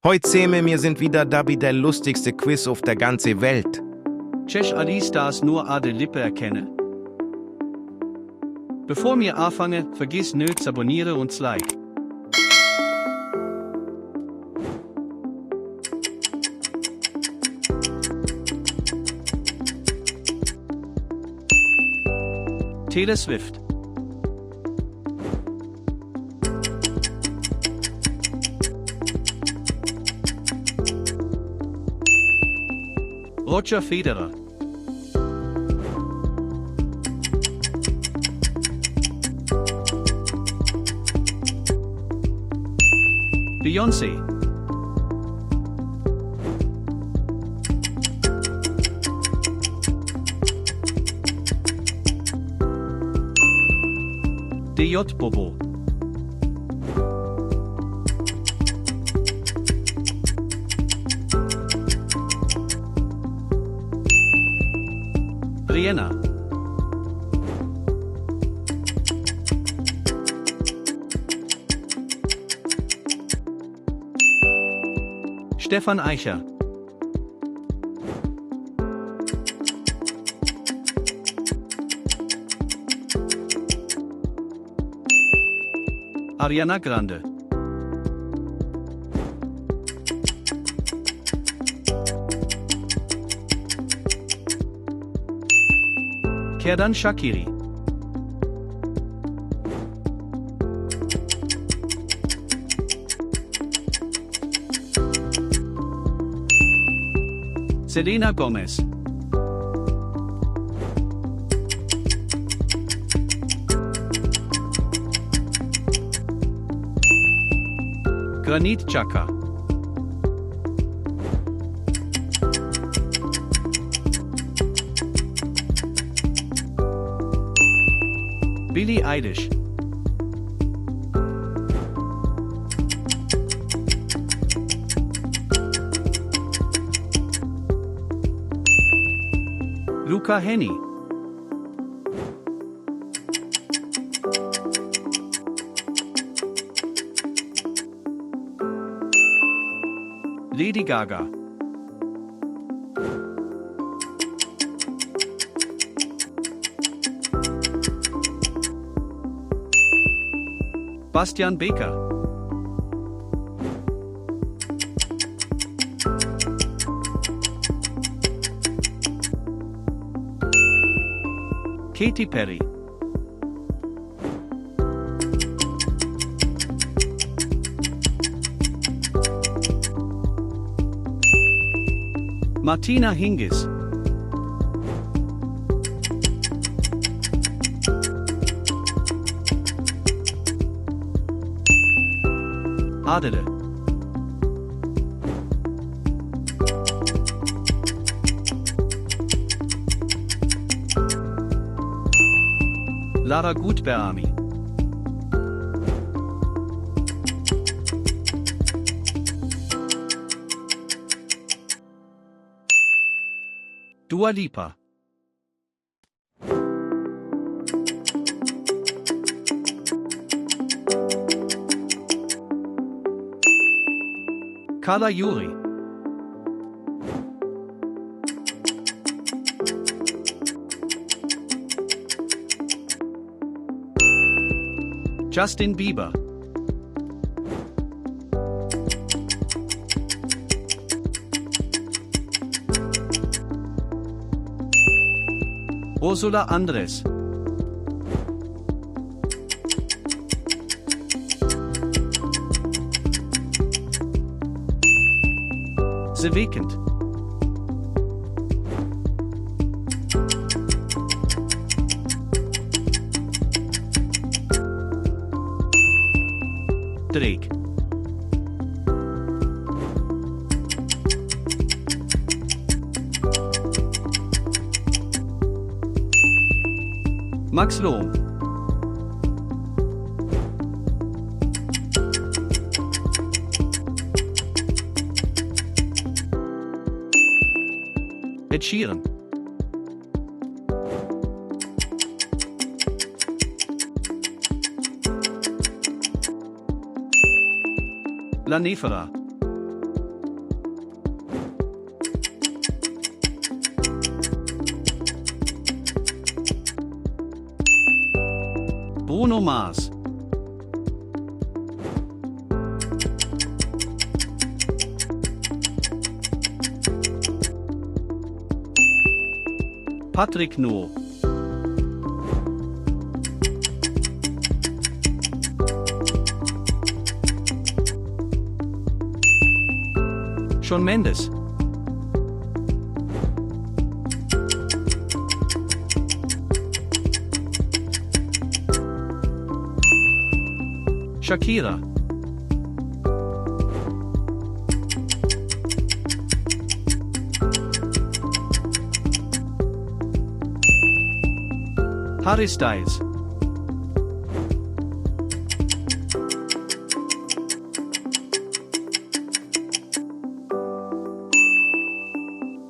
Heute Seme, wir sind wieder dabei der lustigste Quiz auf der ganzen Welt. Cześć Ali Stars nur Ade Lippe erkenne. Bevor wir anfangen, vergiss nicht abonnieren und like. Taylor Swift. Roger Federer. Beyoncé. DJ Bobo. Rihanna. Stefan Eicher. Ariana Grande. Kerdan Shakiri. Selena Gomez. Granit Xhaka. Billie Eilish. Luca Hänni. Lady Gaga. Bastian Becker. Katy Perry. Martina Hingis. Adele. Lara Gutberami. Dua Lipa. Carla Juri. Justin Bieber. Ursula Andress. The Weeknd. Drake. Max Lohm. Ed Sheeran. La Nefera. Bruno Mars. Patrick Noor. Shawn Mendes. Shakira. Harry Styles.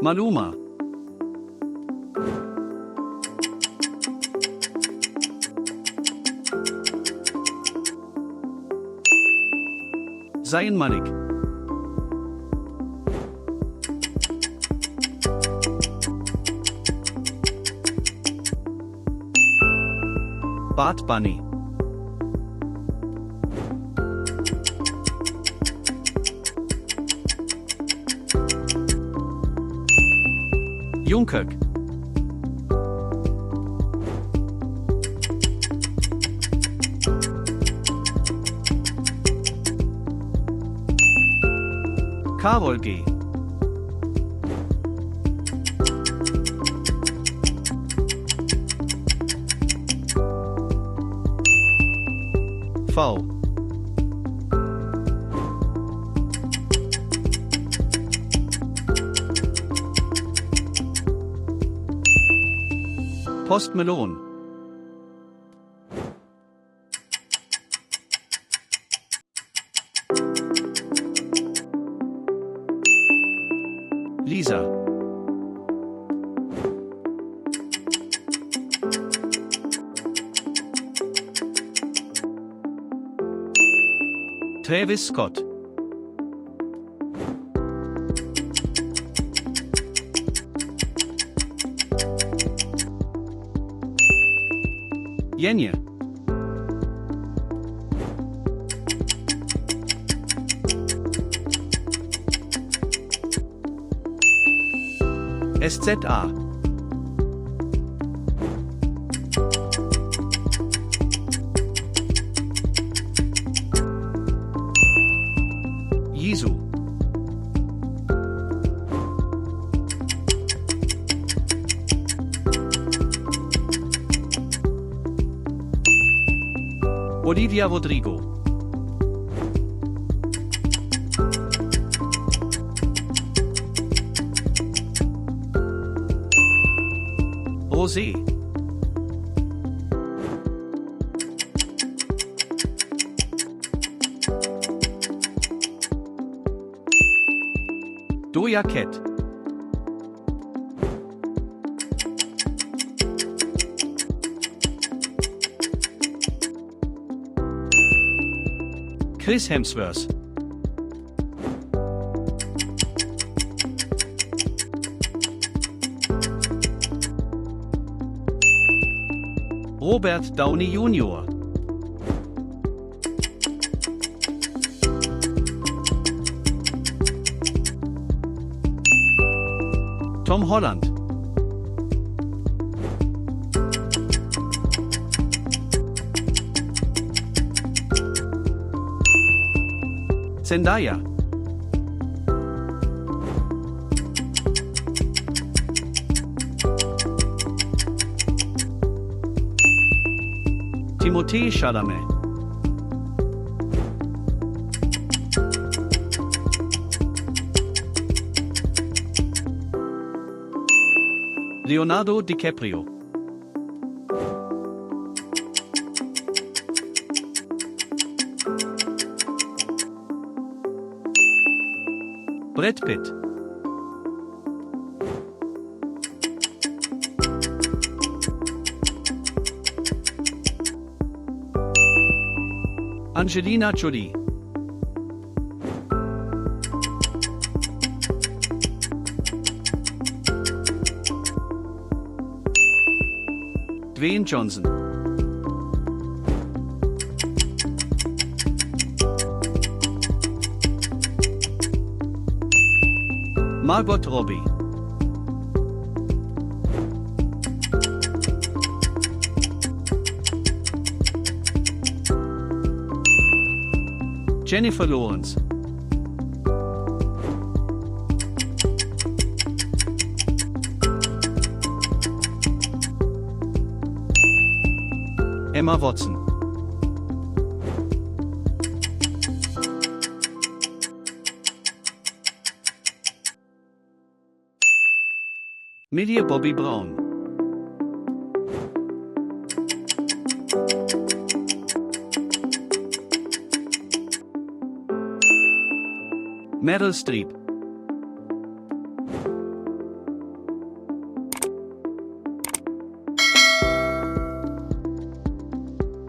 Maluma. Zayn Malik. Bad Bunny. Jungkook. Karol G. V. Post Malone. Lisa. Travis Scott. Jenje. SZA. Jesu. Olivia Rodrigo. Rosé. Doja Cat. Chris Hemsworth. Robert Downey Jr. Tom Holland. Zendaya. Timothée Chalamet. Leonardo DiCaprio. Brad Pitt. Angelina Jolie. Dwayne Johnson. Margot Robbie. Jennifer Lawrence. Emma Watson. Millie Bobby Brown. Meryl Streep.